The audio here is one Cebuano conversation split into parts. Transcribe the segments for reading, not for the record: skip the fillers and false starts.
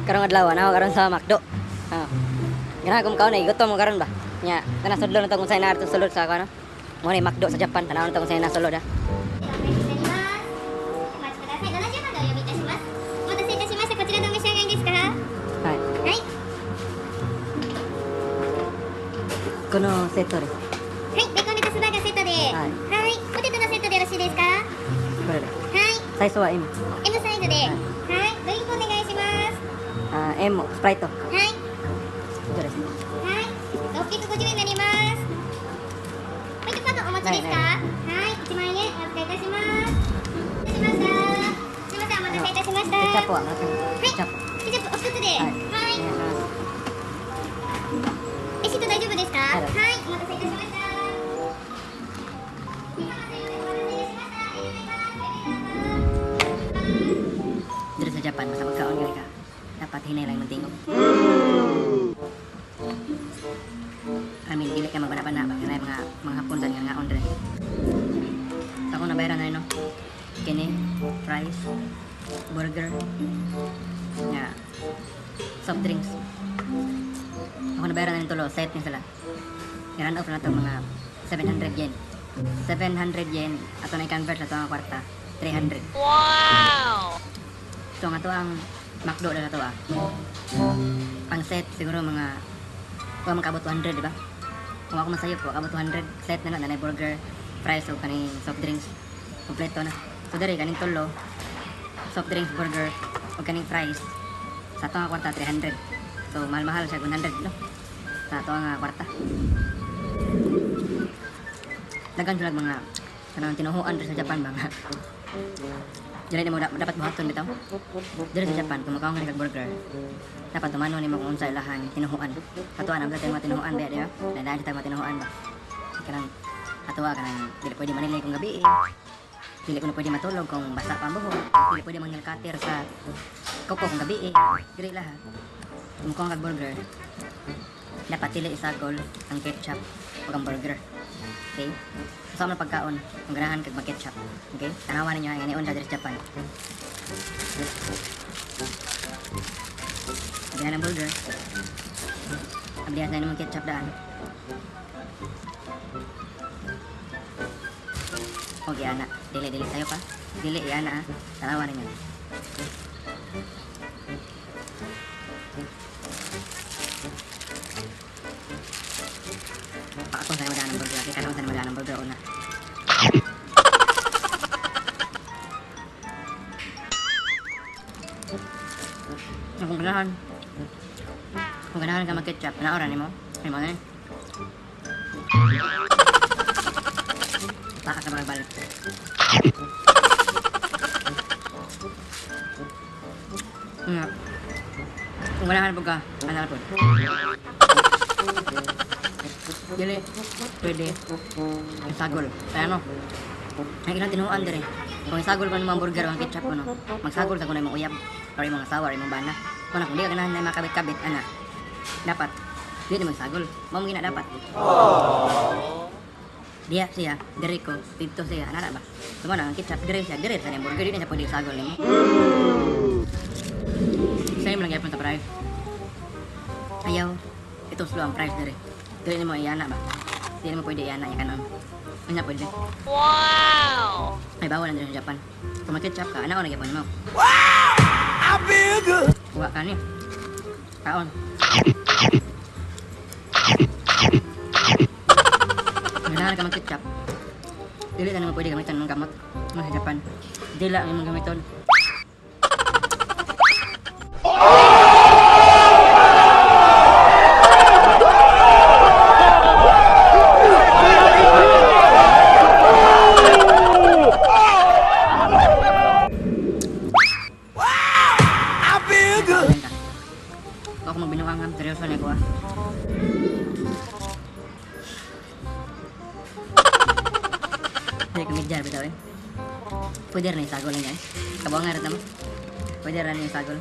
Karong adlaw na karon sa McDo. Ah. Ganahan kong kaon eh, gutom mo karon ba? Nya, kana sudlo na to kung sa'yo na sulod sa ako ano. Mo ni McDo sa Japan, tanaw na to kung sa'yo na sulod ah. はい。はい。このセットです。はい、ベーコンレタスバーガーセットで。はいはい。ポテトのセットでよろしいですか？はこれで。い。サイズは M。 M サイズで。はい。ドリンクお願いします。あ、M、スプライト。はい。以上です。はい。650円になります。ポイントカードお持ちですか？ははい。1万円お預かりいたします。いたしました。すみません、お待たせいたしました。ケチャップははい。ケチャップ。ケチャップお一つで。はい。はい。お願いします。レシート大丈夫ですか？はいはい、お待たせいたしました。Diri sa Japan, basta magkaon gyud ka, dapat hinay lang imong tingog. I mean, dili ka magbana-bana ba kanay mga hapon sa nga ngaon diri. Sa akong nabayaran na no. Kini, fries, burger, nga soft drinks. Ako nabayaran na tulo, set ni sila. I-run off na to mga 700 yen. 700 yen ato na i-convert sa tuang kwarta, 300. Wow! So nga to ang McDo na to ah. Ang set siguro mga wa makabot 200, di ba? Kung ako masayop, wa kabot 200 set na na burger, fries ug kaning soft drinks. Kompleto na. So diri kaning tulo, soft drinks, burger ug kaning fries sa ato nga kwarta 300. So mahal-mahal siya 100 no. Sa ato nga kwarta. Dagan sila mga kanang tinuhuan diri sa Japan ba nga. Dili nimo dapat buhaton bitaw. Diri sa Japan kung makaon ka burger, dapat tumano nimo kung unsa ilahang tinuhuan. Atoa na mga tinuhuan ba di ba? Dahil sa mga tinuhuan ba. Kanang atoa kanang dili pwede manilay kung gabi. Dili ko na pwede matulog kung basa pa ang buhok. Dili pwede mangyal-cutter sa kuko kung gabi. Dili laha. Kung makaon kag burger, dapat dili isagol ang ketchup ug ang burger. Okay? Sa mga pagkaon, kung ganahan kag mag-ketchup. Okay? Tanawan ninyo ang anion sa diri sa Japan. Ablihan ang burger. Ablihan na nimong ketchup daan. Okay, ana. Dili, dili sayo pa. Dili, ana ah. Tanawan ninyo. Ako sa madaan ng burger. Kaya sa madaan ng burger una. Kung ganahan ka mag-ketchup, naora nimo. Ay mo na. Baka ka magbalik. Nga. Kung ganahan po ka, ano po? Dili, pwede isagol. Kaya no, ang ilang tinuan dire. Kung isagol ko ng mga burger o ang ketchup ko no, magsagol sa kuno imong uyab or imong asawa or imong bana. Kung di ka ganahan na makabit-kabit ana, dapat dili mo isagol. Mao mo gina dapat. Diya siya, diri ko, dito siya, ana ba? So mo na ang ketchup diri siya, diri sa burger dili siya pwede isagol nimo. Same lang gyapon sa price. Ayaw, ito slow ang price diri. Dili nimo iana ba? Dili mo pwede iana ya kanon. Ano pwede? Wow! Ay bawal na diri sa Japan. Kung mag-ketchup ka, ana na gyapon nimo. Wow! I feel good. Kuha ka ni. Kaon. Ganahan ka mag-ketchup. Dili na naman pwede gamiton ng gamot mo sa Japan. Dila ang imong gamiton. I feel good. Ako magbinuangan, seryoso na ko ah. Hindi ko medya bitaw eh. Pwede rin yung sagol niya eh. Kabuangan rin mo. Pwede rin yung sagol.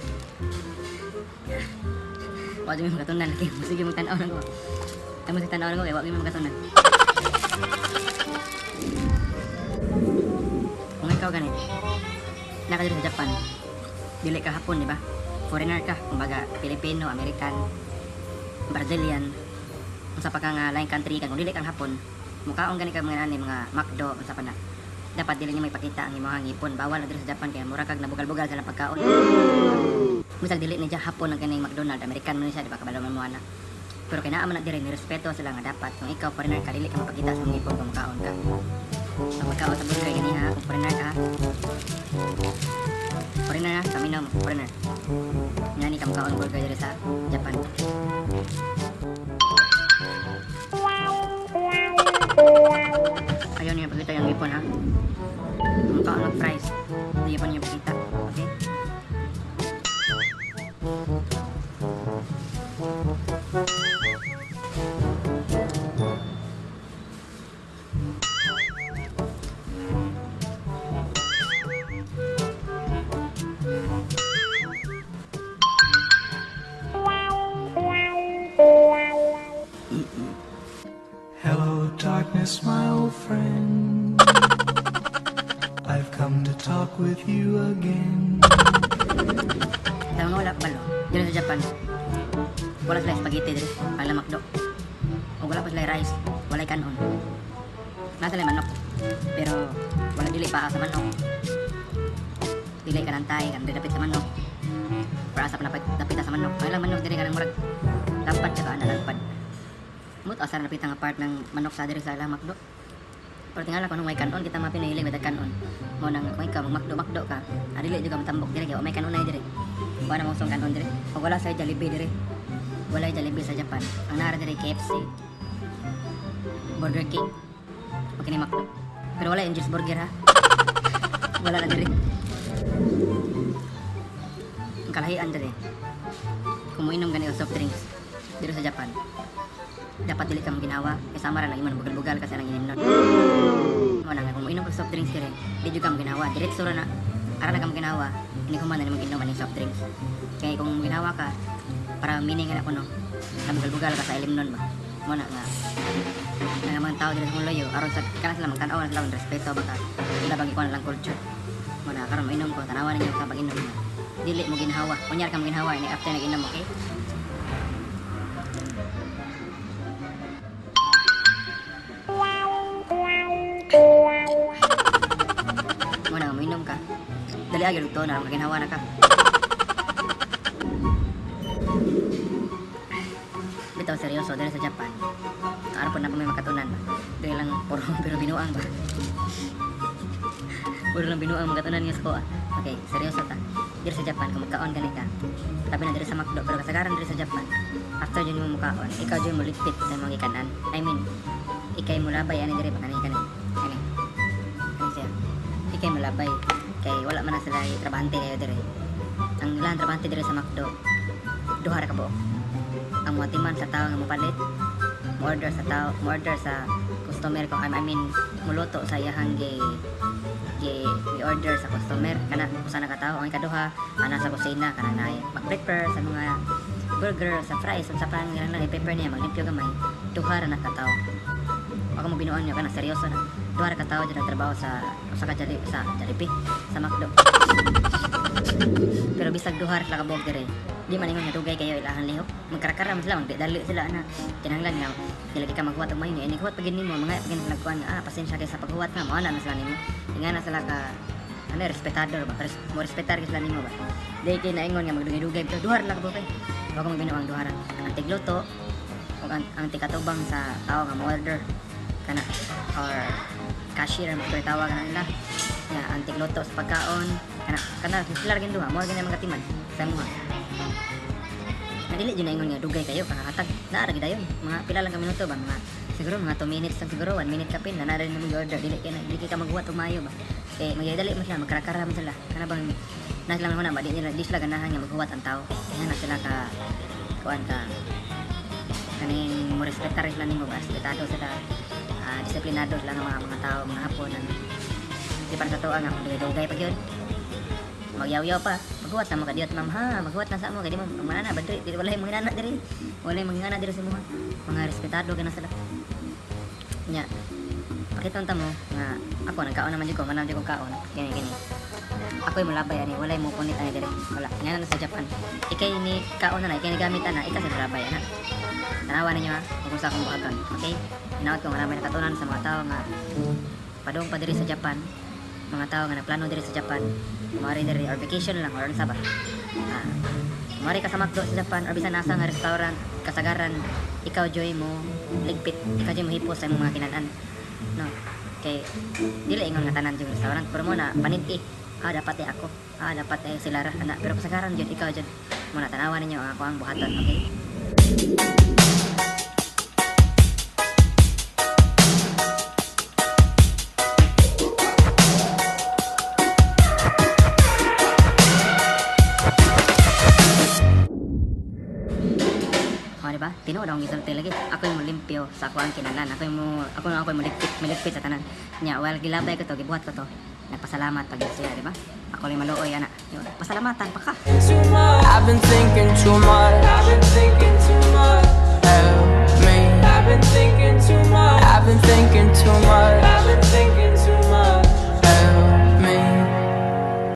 Wag mo makatunan kay sige mo tan-aw na ko. Ay mo tan-aw na ko kay wag mo makatunan. Kung ikaw gani, naka diri sa Japan, dili ka Hapon, di ba? foreigner ka, kumbaga Pilipino, American, Brazilian, unsa pa ka nga laing country ka, kung dili kang Hapon, mukaon gani ka mga ani mga McDo, unsa pa na. Dapat dili nimo ipakita ang imong ngipon. Bawal na diri sa Japan kay mura kag nabugal-bugal sa ilang pagkaon. Bisag dili ni siya Hapon ang kaning McDonald, American man ni siya, di ba, kabalo man mo ana. Pero kay naa man na diri, nirespeto sila nga dapat kung ikaw foreigner ka, dili ka mapakita sa ngipon kung mukaon ka. Pag magkaon sa burger gani ha, kung foreigner ka, foreigner ha, kami na foreigner. Ngani ka mukaon burger diri sa Japan. Ayaw niya pakita yung ngipon ha. Mukaon mag fries, hindi pa niya pakita. Okay? Hello, darkness, my old friend. I've come to talk with you again. Sa mga wala kabalo, dito sa Japan, wala sila spaghetti dito, wala McDo. O wala pa sila rice, wala kanon. Nasa sila manok, pero wala dili pa sa manok. Dili ka nantay, kan dapit sa manok. Pero asa pa napita sa manok. Ang ilang manok dili ka nang murag lampad siya ka, ana lampad. Mut asa napita nga part ng manok sa diri sa ilang McDo. Pero tingala kung may kanon kita mga Pinoy hilig kanon. Mo nang kung ikaw mag McDo McDo ka, dili jud ka matambok diri kay may kanon na diri. Wala mo usong kanon diri. Ug wala sa Jollibee diri. Wala Jollibee sa Japan. Ang nara diri KFC, Burger King, o kini McDo. Pero wala Angel's Burger ha. Wala na diri. Ang kalahian diri, kung moinom gani og soft drinks diri sa Japan, dapat dili ka maginawa kay sama ra lang imo bugal-bugal kasi ang inimnon. Mo na nga kung moinom ka soft drinks diri, di jud ka maginawa, diretso ra na. Ara na ka maginawa, ini human na nimo ginom aning soft drinks. Kay kung maginawa ka, para meaning na kuno, nabugal-bugal ka sa ilimnon ba. Mo na nga nga mga tao diri sa Moloyo, aron sa kana sila magtan-aw na sila og respeto baka ila bang ikuan lang culture. Mo na karon moinom ko, tanawa ninyo sa pag-inom nga dili mo ginhawa. Unyar ka mo ginhawa ini after nag-inom, okay? Mo na moinom ka. Dali agad to na maginhawa na ka. Bitaw seryoso diri sa Japan. Karon po na may makatunan ba. Dili lang puro pero binuang ba. Puro lang binuang makatunan nga sa kuha. Okay, seryoso ta. Diri sa Japan kung magkaon gani ka. Labi na diri sa McDo, pero kasagaran diri sa Japan. After jud mo mukaon, ikaw jud mo ligpit sa imong gikanan. I mean, ikay mo labay ani diri ba kani kani. Kani. Kani siya. Ikay mo labay kay wala man na sila trabahante kayo diri. Ang ilang trabahante diri sa McDo, duha ra ka buok. Ang moatiman sa tao nga mopalit, mo-order sa tao, mo-order sa customer ko, I mean, muluto sa iyahang gi order sa customer kana usa na ka tawo. Ang ikaduha ana sa kusina kana naay mag-prepare sa mga burger, sa fries, unsa pa ang ilang i-prepare niya, maglimpyo gamay. Duha ra na ka tawo. Ako mo binuon niyo kana seryoso na. Duha ra ka tawo dira trabaho sa usa ka Jollibee, sa Jollibee, sa McDo. Pero bisag duha ra sila ka buok diri, di man ingon nga dugay kayo ilahan lihok. Magkarakara man sila, magdali sila ana. Kinahanglan nga dili ka maghuwat og mayo, ini huwat pagin nimo, mga pagin sila kuan nga, pasensya kay sa paghuwat nga, mao na na sila nimo. Ingana sila ka ano, respetador ba? Mo respetar sila nimo ba? Di kay naingon nga magdugay-dugay, pero duha ra lang ka buok. Wa ko magbinuang duha ra. Ang tigluto ug ang tikatubang sa tao nga mo-order kana or cashier mo koy tawag na nila. Nga ang tigluto sa pagkaon kana kana sila ra duha, mo ra gyud mga timan sa imuha. Nga dili jud naingon nga dugay kayo kakahatag. Naa ra gyud dayon, mga pila lang ka minuto ba, mga siguro mga 2 minutes lang siguro, 1 minute kapin na naa ra nimo order, dili kay dili ka maghuwat og maayo ba. Kay magdali mo sila, magkarakara mo sila. Kana bang na sila man ba, di nila di sila ganahan nga maghuwat ang tao. Kaya na sila ka kuan ka kaning mo respetar sila nimo ba, respetado sila, disiplinado sila nga mga tao, mga Hapon ano. Di para sa tuwa nga dugay-dugay pa gyud. Magyaw-yaw pa. Maghuwat na mo kadiyot ma'am ha, maghuwat na sa mo kay di mo manana ba diri, walay mga nana diri. Walay mga nana diri sa mo. Mga respetado kana sila. Nya. Pakiton ta mo nga ako nagkaon naman jud ko, manaw jud ko kaon. Gani gani. Ako'y mulabay ani, walay mo punit ani diri. Wala. Nga na sa Japan. Ikay ni kaon na, ikay ni gamit ana, ikaw sa mulabay ana. Tanawa ninyo ha, kung sa akong buhaton. Okay? Hinaot ko marami nakatunan sa mga tao nga padung pa diri sa Japan, mga tao nga nagplano diri sa Japan, kumari diri or vacation lang or unsa ba. Ah, kumari ka sa McDo sa Japan or bisan nasa nga restaurant, kasagaran, ikaw joy mo ligpit, ikaw joy mo hipos sa imong mga kinanan. No. Kay dili ingon nga tanan yung restaurant pero mo na panit-i. Ah, dapat eh ako. Ah, dapat eh sila ra ana, pero kasagaran jud ikaw jud mo na tanawa ninyo ang ako ang buhaton, okay? O, di ba? Tinuod akong gisulti lagi. Ako yung limpyo sa ako ang kinanan. Ako yung mo, ako na ako yung maligpit, maligpit sa tanan. Nya, well, gilabay ko to, gibuhat ko to. Nagpasalamat pag siya, di ba? Ako lang maluoy, ana. Yun, pasalamatan pa ka. I've been thinking.